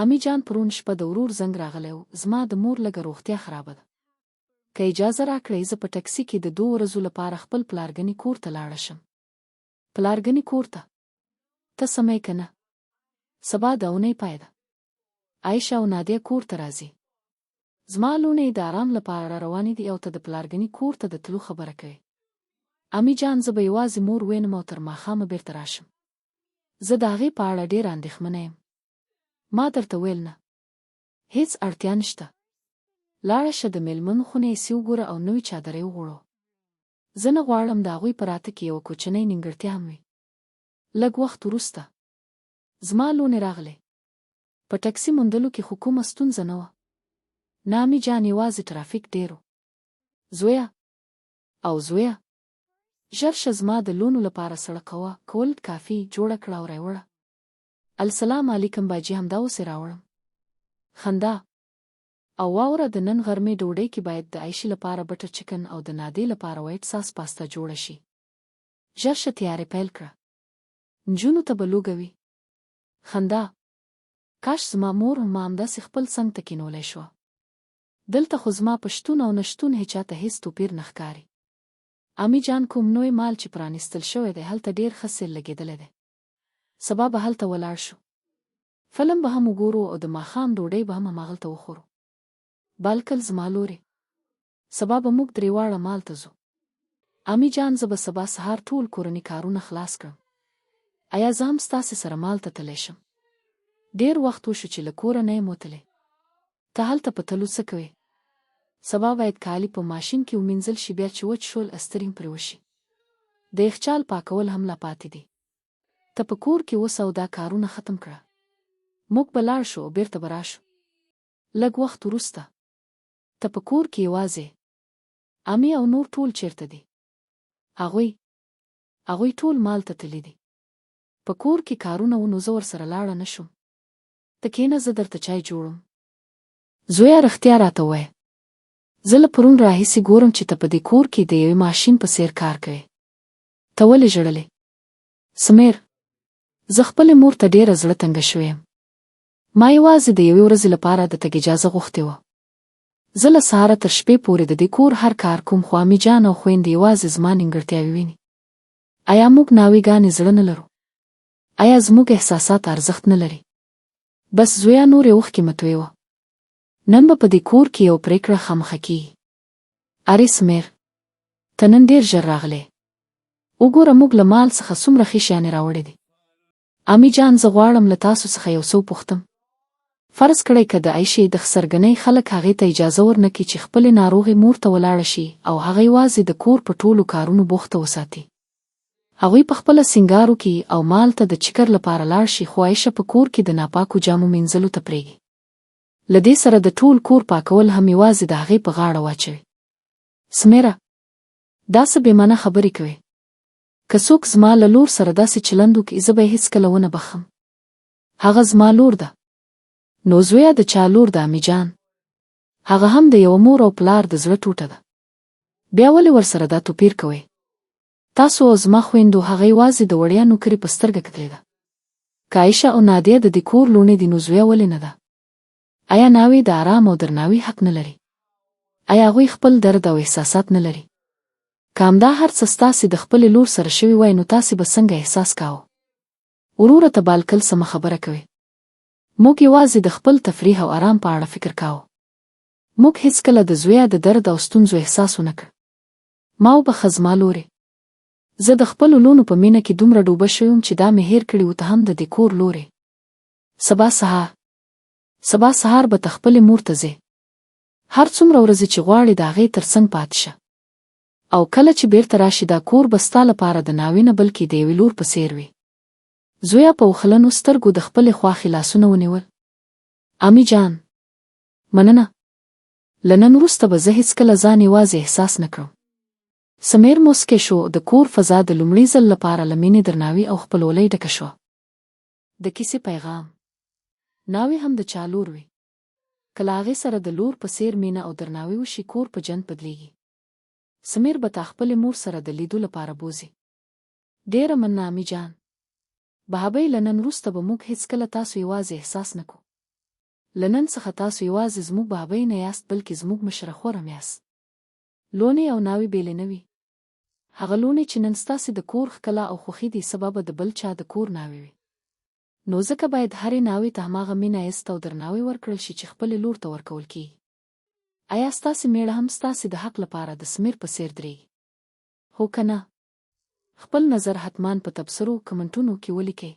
عمي جان پرون شپه د ورور زنګ راغلی و، زما د مور لږه روغتیا خرابه ده. که اجازه راکړئ زه په ټکسي کې د دوو ورځو لپاره خپل پلارګني کور ته لاړه شم. پلارګني کور ته؟ ته سمه یې که نه؟ سبا د اونۍ پای ده. عایشه او نادیه کور ته راځي. زما لوڼې د ارام لپاره را روانې دي او ته د پلارګني کور ته د تلو خبره کوې. عمي جان زه به یوازې مور وینم او تر ماښامه بېرته راشم. زه د هغې په اړه ډېره اندېښمنه یم. ما درته ویل نه. هېڅ اړتیا نشته. لاړه شه د مېلمنو خونې ایسي وګوره او نوي چادرۍ وغوړوه. زه نه غواړم د هغوی په راته کې یوه کوچنۍ نیمګړتیا هم وي. لږ وخت وروسته. زما لونې راغلې. په ټکسي موندلو کې خو کومه ستونزه نه وه. نه عمي جان یوازې ترافیک ډېر و. زویه! او زویه! ژر شه زما د لونو لپاره سړه قوه، کولډ کافي، جوړه کړه او رایوړه. السلام علیکم باجي همدا اوس یې راوړم. خندا. او واوره د نن غرمې ډوډۍ کې باید د عایشې لپاره بټر چکن او د نادې لپاره وایټ ساس پاستا جوړه شي. ژر شه تیارې پیل کړه. نجونو ته به لوږه وي. خندا. کاش زما مور هم ما همداسې خپل څنګ ته کینولی شوه. دلته خو زما په شتون او نه شتون هیچا ته هیڅ توپیر نه ښکاري. عمي جان کوم نوی مال چې پرانیستل شوی دی هلته ډیر ښه سیل لګیدلی دی. سبا به هلته ولاړ شو. فلم به هم وګورو او د ماښام ډوډۍ به هم هماغلته وخورو. بالکل زما لورې. سبا به موږ درېواړه مال ته ځو. عمي جان زه به سبا سهار ټول کورني کارونه خلاص کړم. ایا زه هم ستاسې سره مال ته تللی شم؟ ډېر وخت وشو چې له کوره نه یم وتلې. ته هلته په تلو څه کوې؟ سبا باید کالي په ماشین کې ومینځل شي بیا چې وچ شول استرین پرې وشي. د یخچال پاکول هم لا پاتې دي. ته په کور کې اوسه او دا کارونه ختم کړه. موږ به لاړ شو او بېرته به راشو. لږ وخت وروسته. ته په کور کې یوازې. عمې او نور ټول چېرته دي؟ هغوی. هغوی ټول مال ته تللي دي. په کور کې کارونه وو نو زه ورسره لاړه نه شوم. ته کېنه زه درته چای جوړوم. زویه رښتیا راته ووایه. زه له پرون راهیسې ګورم چې ته په دې کور کې د یوې ماشین په څېر کار کوې. ته ولې ژړلې؟ سمیر، زه خپلې مور ته ډېره زړه تنګه شوې یم. ما یوازې د یوې ورځې لپاره د تګ اجازه غوښتې وه. زه له سهاره تر شپې پورې د دې کور هر کار کوم خو عمي جان او خویندې یوازې زما نیمګړتیاوې ویني. ایا موږ ناوې ګانې زړه نه لرو؟ ایا زموږ احساسات ارزښت نه لري؟ بس زویه نورې اوښکې مه تویوه. نن به په دې کور کې یوه پرېکړه خامخا کېږي. ارې سمیر! ته نن ډېر ژر راغلې. وګوره موږ له مال څخه څومره ښې شیانې راوړې دي. عمي جان زه غواړم له تاسو څخه یو څه وپوښتم. فرض کړئ که د عایشې د خسرګنۍ خلک هغې ته اجازه ورنه کړي چې خپلې ناروغې مور ته ولاړه شي او هغه یوازې د کور په ټولو کارونو بوخته وساتي. هغوی په خپله سینګار وکړي او مال ته د چکر لپاره لاړ شي خو عایشه په کور کې د ناپاکو جامو مینځلو ته پرېږدي. له دې سره د ټول کور پاکول هم یوازې د هغې په غاړه واچوي. سمیره! دا څه بې معنی خبرې کوې؟ که څوک زما له لور سره داسې چلند وکړي زه به یې هېڅکله ونه بخښم. هغه زما لور ده. نو زویه د چا لور ده عمي جان؟ هغه هم د یوه مور او پلار د زړه ټوټه ده. بیا ولې ورسره دا توپیر کوئ؟ تاسو او زما خویندو هغه یوازې د وړیا نوکرې په سترګه کتلې ده. که عایشه او نادیه د دې کور لوڼې دي نو زویه ولې نه ده؟ ایا ناوې د ارام او درناوي حق نه لري؟ ایا هغوی خپل درد او احساسات نه لري؟ که همدا هر څه ستاسې د خپلې لور سره شوي وای نو تاسې به څنګه احساس کاوه؟ وروره ته بالکل سمه خبره کوې. موږ یوازې د خپل تفریح او ارام په اړه فکر کاوه. موږ هېڅکله د زویه د درد او ستونزو احساس ونه کړ. ما وبخښه زما لورې. زه د خپلو لونو په مینه کې دومره ډوبه شوې وم چې دا مې هېر کړي وو ته هم د دې کور لورې. سبا سهار. سبا سهار به ته خپلې مور ته ځې. هر څومره ورځې چې غواړې د هغې تر څنګ پاتې شه. او کله چې بېرته راشې دا کور به ستا لپاره د ناوې نه بلکې د یوې لور په څېر وي. زویه په اوښلنو سترګو د خپلې خواښې لاسونه ونیول. عمي جان! مننه! له نن وروسته به زه هېڅکله ځان یوازې احساس نه کړم. سمیر موسکی شو، د کور فضا د لومړي ځل لپاره له مینې، درناوي او خپلولۍ ډکه شوه. د کیسې پیغام، ناوې هم د چا لور وي. که له هغې سره د لور په څېر مینه او درناوی وشي، کور په جنت بدلېږي. سمیر به تا خپلې مور سره د لیدو لپاره بوځي. ډېره مننه عمي جان. بهابۍ له نن وروسته به موږ هېڅکله تاسو یوازې احساس نه کړو. له نن څخه تاسو یوازې زموږ بابۍ نه یاست بلکې زموږ مشره خور هم یاست. لونې او ناوې بېلې نه وي. هغه لونې چې نن ستاسې د کور ښکلا او خوښي دي سبا به د بل چا د کور ناوې وي. نو ځکه باید هرې ناوې ته هماغه مینه، عزت او درناوی ورکړل شي چې خپلې لور ته ورکول کېږي. ایا ستاسې مېړه هم ستاسې د حق لپاره د سمیر په څېر درېږي؟ هو که نه؟ خپل نظر حتمان په تبصرو، کمنټونو، کې ولیکئ.